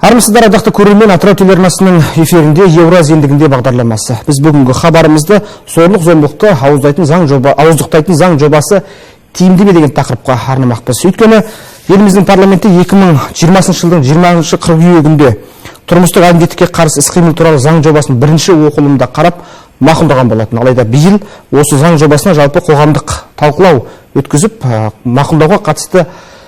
Армысыздар, ардақты көрермен, Атырау телеарнасының эфирінде Еуразия ендігінде бағдарламасы. Біз бүгінгі хабарымызды зорлық зомбылықты ауыздықтайтын заң жобасы тиімді ме деген тақырыпқа арнамақпыз. Өйткені еліміздің парламенті 2020 жылдың 20 қыркүйегінде тұрмыстық әділеттікке қарсы іс-қимыл туралы заң жобасын бірінші оқылымда қарап мақұлдаған болатын. Алайда биыл осы заң жобасына жалпы қоғамдық талқылау өткізіп, мақұлдауға қатысты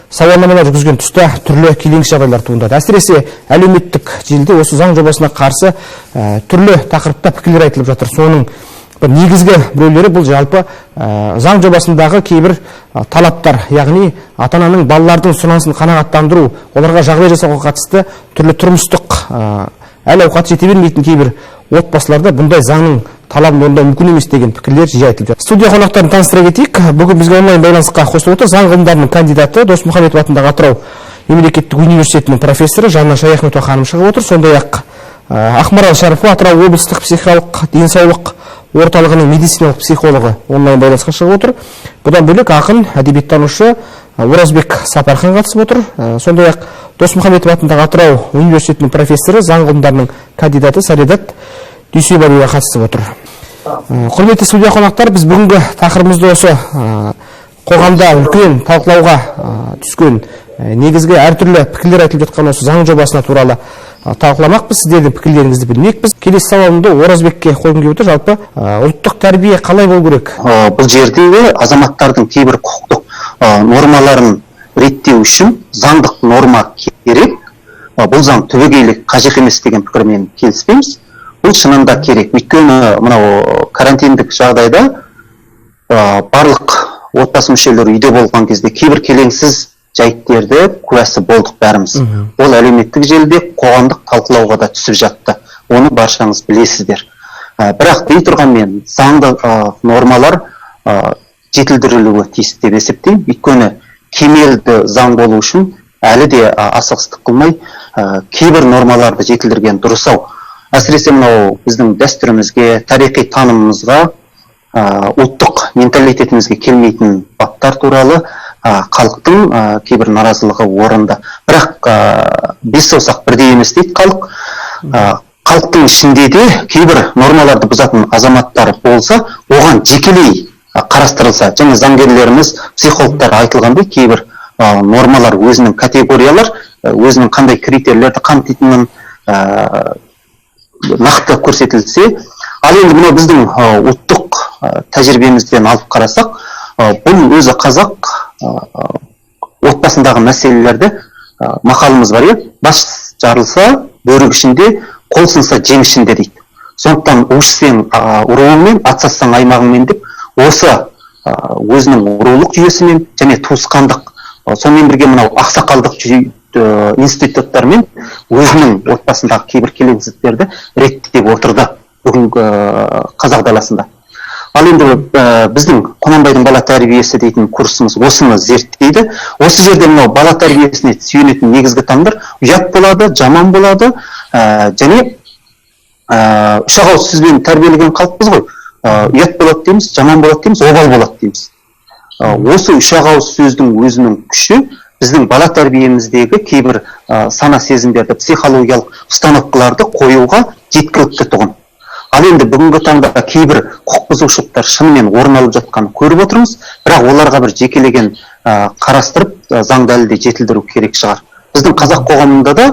сауалнамалар жүргізген тұста түрлі келеңсіз жағдайлар туындады. Әсіресе әлеуметтік желіде осы заң жобасына қарсы түрлі тақырыпта пікірлер айтылып жатыр. Соның бір негізгі біреулері бұл жалпы заң жобасындағы кейбір талаптар, яғни ата-ананың балалардың сұранысын қанағаттандыру, оларға жағдай жасауға қатысты түрлі тұрмыстық әл-ауқаты жете бермейтін кейбір отбасыларда бұндай заңның талабын орындау мүмкін емес деген пікірлер жиі айтылып жатыр. Студия қонақтарын таныстыра кетейік. Бүгін бізге онлайн байланысқа қосылып отыр заң ғылымдарының кандидаты, Досмұхамедов атындағы Атырау мемлекеттік университетінің профессоры Жанна Шаяхметова ханым шығып отыр. Сондай-ақ Ақмарал Шәріпова, Атырау облыстық психикалық денсаулық орталығының медициналық психологы онлайн байланысқа шығып отыр. Бұдан бөлек ақын, әдебиеттанушы Оразбек Сапархан қатысып отыр. Сондай-ақ Досмұхамедов атындағы Атырау университетінің профессоры, заң ғылымдарының кандидаты Саредат Дүйсебаева қатысып отыр. Құрметті студия қонақтар, біз бүгінгі тақырыбымызды осы қоғамда үлкен талқылауға түскен негізгі әртүрлі пікірлер айтылып жатқан осы заң жобасына туралы талқыламақпыз. Сіздердің пікірлеріңізді білмекпіз. Келесі сауалымды Оразбекке қойғым келіп отыр. Жалпы ұлттық тәрбие қалай болу керек? Бұл жерде азаматтардың кейбір құқықтық нормаларын реттеу үшін заңдық норма керек. Бұл заң түбегейлі қажет емес деген пікірмен келіспейміз. Бұл шынында керек. Өйткені мынау карантиндік жағдайда барлық отбасы мүшелері үйде болған кезде кейбір келеңсіз жайттерді куәсі болдық бәріміз. Ол әлеуметтік желіде қоғамдық талқылауға да түсіп жатты. Оны баршаңыз білесіздер. Бірақ дей тұрғанмен заңды нормалар жетілдірілуі тиіс деп есептеймін. Өйткені кемелді заң болу үшін әлі де асығыстық қылмай кейбір нормаларды жетілдірген дұрыс-ау. Әсіресе мынау біздің дәстүрімізге, тарихи танымымызға, ұлттық менталитетімізге келмейтін баптар туралы халықтың кейбір наразылығы орынды. Бірақ бес саусақ бірдей емес дейді халық. Халықтың ішінде де кейбір нормаларды бұзатын азаматтар болса, оған жекелей қарастырылса, және заңгерлеріміз, психологтар айтылғандай кейбір нормалар өзінің категориялар, өзінің қандай критерийлерді қамтитынын нақты көрсетілсе. Ал енді мынау біздің ұлттық тәжірибемізден алып қарасақ, бұл өзі қазақ отбасындағы мәселелерді мақалымыз бар, бас жарылса бөрік ішінде, қол сынса жең ішінде дейді. Сондықтан у ішсең руыңмен, ат сатсаң аймағыңмен деп осы өзінің рулық жүйесімен және туысқандық, сонымен бірге мынау ақсақалдық институттармен өзінің отбасындағы кейбір келеңсіздіктерді реттеп отырды бүгінгі қазақ даласында. Ал енді біздің Құнанбайдың бала тәрбиесі дейтін курсымыз осыны зерттейді. Осы жерде мынау бала тәрбиесіне сүйенетін негізгі таңдар ұят болады, жаман болады, және үш ақ ауыз сөзбен тәрбиелеген халықпыз ғой. Ұят болады дейміз, жаман болады дейміз, обал болады дейміз. Осы үш ақ ауыз сөздің өзінің күші біздің бала тәрбиеміздегі кейбір сана сезімдерді, психологиялық установкаларды қоюға жеткілікті тұғын. Ал енді бүгінгі таңда кейбір құқық бұзушылықтар шынымен орын алып жатқанын көріп отырмыз, бірақ оларға бір жекелеген қарастырып, заңды әлі де жетілдіру керек шығар. Біздің қазақ қоғамында да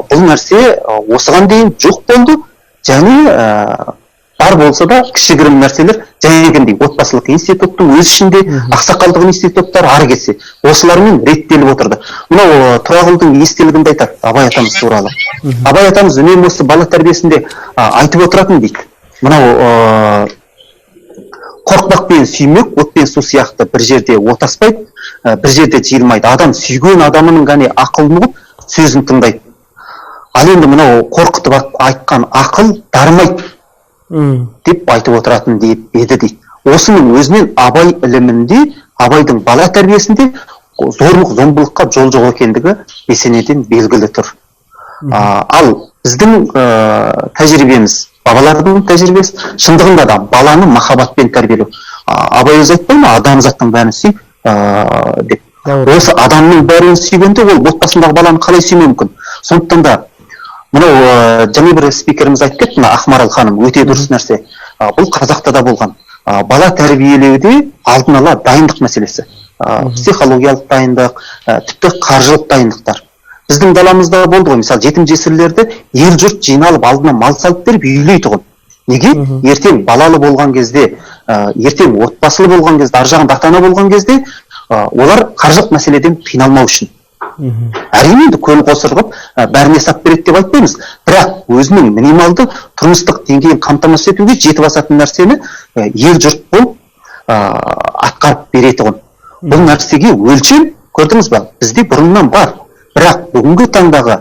бұл нәрсе осыған дейін жоқ болды, және бар болса да кішігірім нәрселер, жәйгіндей отбасылық институттың өз ішінде ақсақалдық институттар ары кетсе осылармен реттеліп отырды. Мынау Тұрағұлдың естелігінде айтады Абай атамыз туралы. Абай атамыз үнемі осы бала тәрбиесінде айтып отыратын дейді. Мынау қорқпақ пен сүймек от пен су сияқты бір жерде отаспайды, бір жерде жиылмайды. Адам сүйген адамының ғана ақылын ұғып, сөзін тыңдайды. Ал енді мынау қорқытып айтқан ақыл дарымайды деп айтып отыратын деп еді дейді. Осының өзінен Абай ілімінде, Абайдың бала тәрбиесінде зорлық зомбылыққа жол жоқ екендігі бесенеден белгілі тұр. Ал біздің тәжірибеміз, бабалардың тәжірибесі шындығында да баланы махаббатпен тәрбиелеу. Абай өзі айтпай ма, адамзаттың бәрін сүй деп. Осы адамның бәрін сүйгенде ол отбасындағы баланы қалай сүймеуі мүмкін? Сондықтан да Мынау және бір спикеріміз айтып кетті, мына Ақмарал ханым, өте дұрыс нәрсе. Бұл қазақта да болған. Бала тәрбиелеуде алдын ала дайындық мәселесі. Психологиялық дайындық, тіпті қаржылық дайындықтар. Біздің даламызда болды ғой, мысалы, жетім жесірлерді ел жұрт жиналып алдына мал салып беріп үйлейтұғын. Неге? Ертең балалы болған кезде, ертең отбасылы болған кезде, ар жағында ата-ана болған кезде, олар қаржылық мәселеден қиналмау үшін. Әрине енді көл қосырғып бәріне сап береді деп айтпаймыз, бірақ өзінің минималды тұрмыстық деңгейін қамтамасыз етуге жетіп асатын нәрсені ел жұрт болып атқарып беретұғын. Бұл нәрсеге өлшем, көрдіңіз ба, бізде бұрыннан бар. Бірақ бүгінгі таңдағы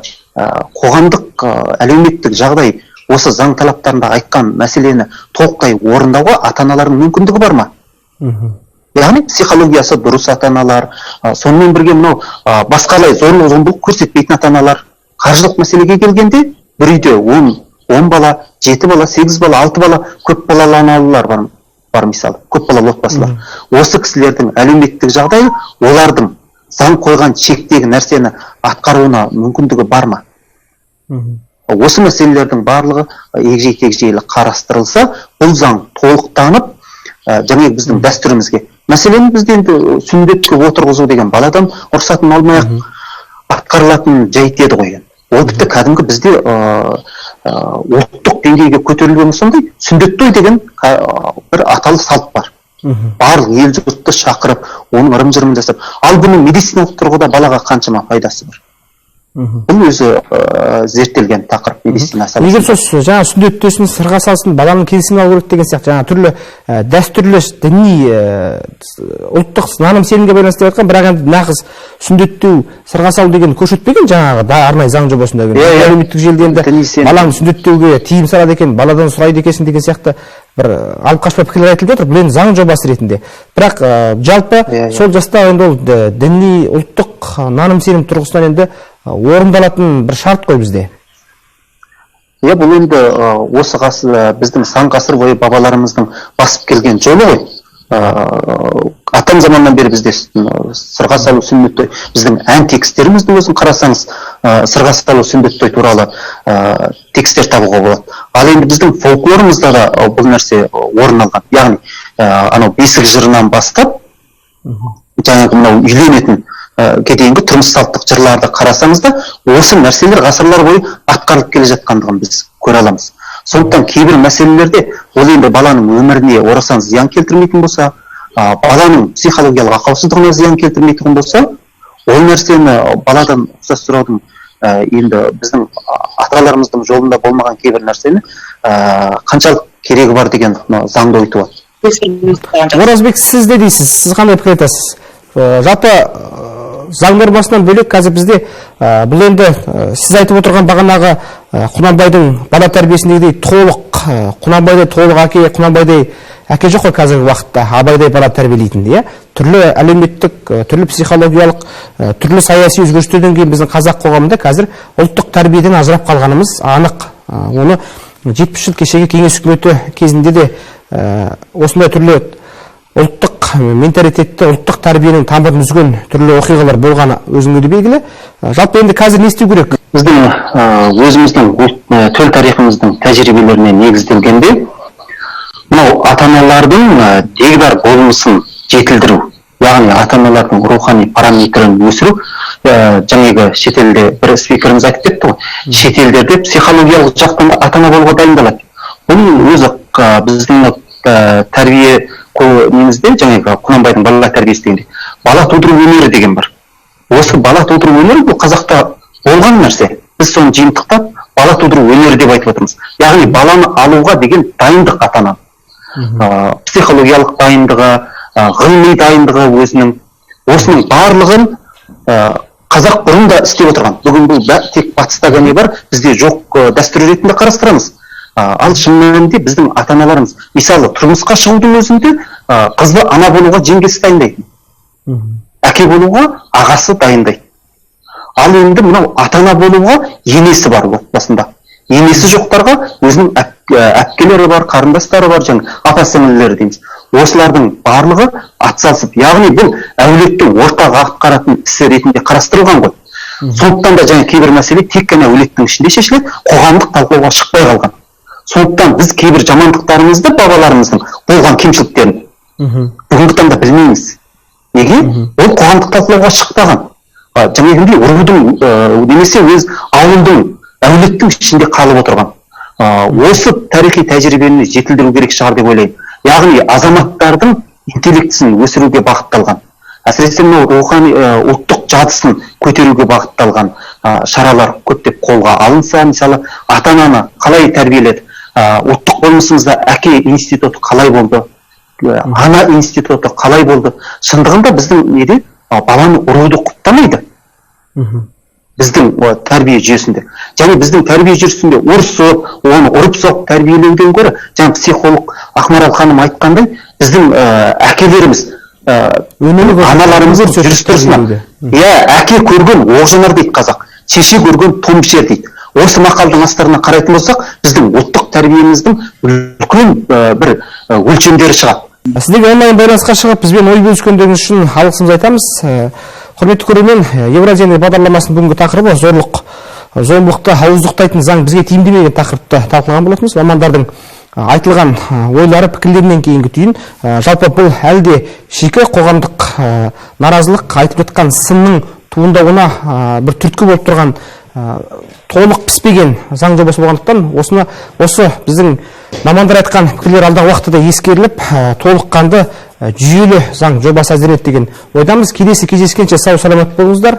қоғамдық әлеуметтік жағдай осы заң талаптарында айтқан мәселені толықтай орындауға ата-аналардың мүмкіндігі бар ма? Яғни психологиясы дұрыс ата-аналар, сонымен бірге мынау басқалай зорлық зомбылық көрсетпейтін ата-аналар. Қаржылық мәселеге келгенде бір үйде 10 бала, 7 бала, 8 бала, 6 бала, көп балалы аналар бар мысалы, көп балалы отбасылар. Осы кісілердің әлеуметтік жағдайы олардың заң қойған шектегі нәрсені атқаруына мүмкіндігі бар ма? Осы мәселелердің барлығы егжей-тегжейлі қарастырылса, бұл заң толықтанып, жаңағы біздің дәстүрімізге. Мәселен, бізде енді сүндетке отырғызу деген баладан рұқсатын алмай-ақ атқарылатын жайт еді ғой. Ол тіпті кәдімгі бізде ұлттық деңгейге көтерілген сондай сүндет той деген бір аталы салт бар. Барлық ел жұртты шақырып, оның ырым-жырымын жасап. Ал бұның медициналық тұрғыда балаға қаншама пайдасы бар? Бұл өзі зерттелген тақырып медицина саласында. Егер сол жаңа сүндеттесін, сырға салсын, баланың келісімін алу керек деген сияқты жаңа түрлі дәстүрлі діни ұлттық наным сенімге байланысты деп айтқан, бірақ енді нағыз сүндеттеу, сырға салу деген көрсетпеген жаңағы да арнайы заң жобасында. Әлеуметтік желіде енді баланы сүндеттеуге тыйым салады екен, баладан сұрайды екенсің деген сияқты бір алып қашпа пікірлер айтылып жатыр. Бұл енді заң жобасы ретінде. Бірақ жалпы сол жаста енді ол діни ұлттық наным сенім тұрғысынан енді орындалатын бір шарт қой бізде. Иә, бұл енді осы ғасыр, біздің сан ғасыр бойы бабаларымыздың басып келген жолы ғой. Атам заманнан бері бізде сырға салу сүндет той, біздің ән текстеріміздің өзін қарасаңыз, сырға салу сүндет той туралы текстер табуға болады. Ал енді біздің фольклорымызда да бұл нәрсе орын алған. Яғни анау бесік жырынан бастап жаңағы мынау үйленетін дейінгі тұрмыс салттық жырларды қарасаңыз да, осы нәрселер ғасырлар бойы атқарылып келе жатқандығын біз көре аламыз. Сондықтан кейбір мәселелерде ол енді баланың өміріне орасан зиян келтірмейтін болса, баланың психологиялық ақаусыздығына зиян келтірмейтін болса, ол нәрсені баладан рұқсат сұраудың енді біздің аталарымыздың жолында болмаған кейбір нәрсені қаншалық керегі бар деген заңды ой туады. Оразбек, сіз не дейсіз? Сіз қандай пікір айтасыз? Жалпы заң нормасынан бөлек қазір бізде бұл енді сіз айтып отырған бағанағы Құнанбайдың бала тәрбиесіндегідей толық Құнанбайдай толық әке, Құнанбайдай әке жоқ қой қазіргі уақытта, Абайдай бала тәрбиелейтін, иә? Түрлі әлеуметтік, түрлі психологиялық, түрлі саяси өзгерістерден кейін біздің қазақ қоғамында қазір ұлттық тәрбиеден ажырап қалғанымыз анық. Оны 70 жыл кешегі кеңес үкіметі кезінде де осындай түрлі ұлттық менталитетті, ұлттық тәрбиенің тамырын үзген түрлі оқиғалар болғаны өзіңе де белгілі. Жалпы енді қазір не істеу керек? Біздің өзіміздің төл тарихымыздың тәжірибелеріне негізделгенде, мынау ата-аналардың дегдар болмысын жетілдіру, яғни ата-аналардың рухани параметрін өсіру, жаңағы шетелде бір спикеріміз айтып кетті ғой, шетелдерде психологиялық жақтан ата-ана болуға дайындалады. Бұның өзі біздің тәрбие немізде, жаңағы Құнанбайдың бала тәрбиесі дегенде, бала тудыру өнері деген бар. Осы бала тудыру өнері бұл қазақта болған нәрсе. Біз соны жиынтықтап бала тудыру өнері деп айтып отырмыз. Яғни баланы алуға деген дайындық ата-ананың. Психологиялық дайындығы, ғылыми дайындығы өзінің, осының барлығын қазақ бұрын да істеп отырған. Бүгін бұл тек батыста ғана бар, бізде жоқ дәстүр ретінде қарастырамыз. Ал шын мәнінде біздің ата-аналарымыз, мысалы, тұрмысқа шығудың өзінде қызды ана болуға жеңгесі дайындайтын, әке болуға ағасы дайындайды. Ал енді мынау ата-ана болуға енесі бар отбасында. Енесі жоқтарға өзінің әпкелері бар, қарындастары бар, және апа-сіңлілері дейміз. Осылардың барлығы атсалысып, яғни бұл әулеттің ортақ атқаратын ісі ретінде қарастырылған ғой. Сондықтан да жаңа кейбір мәселе тек қана әулеттің ішінде шешіледі, қоғамдық талқылауға шықпай қалған. Сондықтан біз кейбір жамандықтарымызды, бабаларымыздың болған кемшіліктерін бүгінгі таңда білмейміз. Неге? Ол қоғамдық талқылауға шықпаған. Жаңағындай рудың немесе өз ауылдың, әулеттің ішінде қалып отырған. Осы тарихи тәжірибені жетілдіру керек шығар деп ойлаймын. Яғни азаматтардың интеллектісін өсіруге бағытталған, әсіресе мынау рухани, ұлттық жадысын көтеруге бағытталған шаралар көптеп қолға алынса, мысалы, ата ананы қалай тәрбиеледі, ұлттық болмысымызда әке институты қалай болды, ана институты қалай болды. Шындығында біздің неде баланы ұруды құптамайды біздің тәрбие жүйесінде. Және біздің тәрбие жүйесінде ұрысып, оны ұрып соғып тәрбиелеуден гөрі, жаңа психолог Ақмарал ханым айтқандай, біздің әкелеріміз, аналарымыздың жүріс тұрысына, иә, әке көрген оқ жанар дейді қазақ, шеше көрген тон пішер дейді. Осы мақалдың астарына қарайтын болсақ, біздің ұлттық тәрбиеміздің үлкен бір өлшемдері шығады. Сіздерге онлайн байланысқа шығып, бізбен ой бөліскендеріңіз үшін алғысымызды айтамыз. Құрметті көрермен, Еуразия бағдарламасының бүгінгі тақырыбы зорлық зомбылықты ауыздықтайтын заң бізге тиімді ме деген тақырыпты талқылаған болатынбыз. Мамандардың айтылған ойлары, пікірлерінен кейінгі түйін, жалпы бұл әлі де шикі қоғамдық наразылық, айтып жатқан сынның туындауына бір түрткі болып тұрған, толық піспеген заң жобасы болғандықтан, осыны, осы біздің мамандар айтқан пікірлер алдағы уақытта да ескеріліп, толыққанды, жүйелі заң жобасы әзірленеді деген ойдамыз. Келесі кездескенше сау саламат болыңыздар.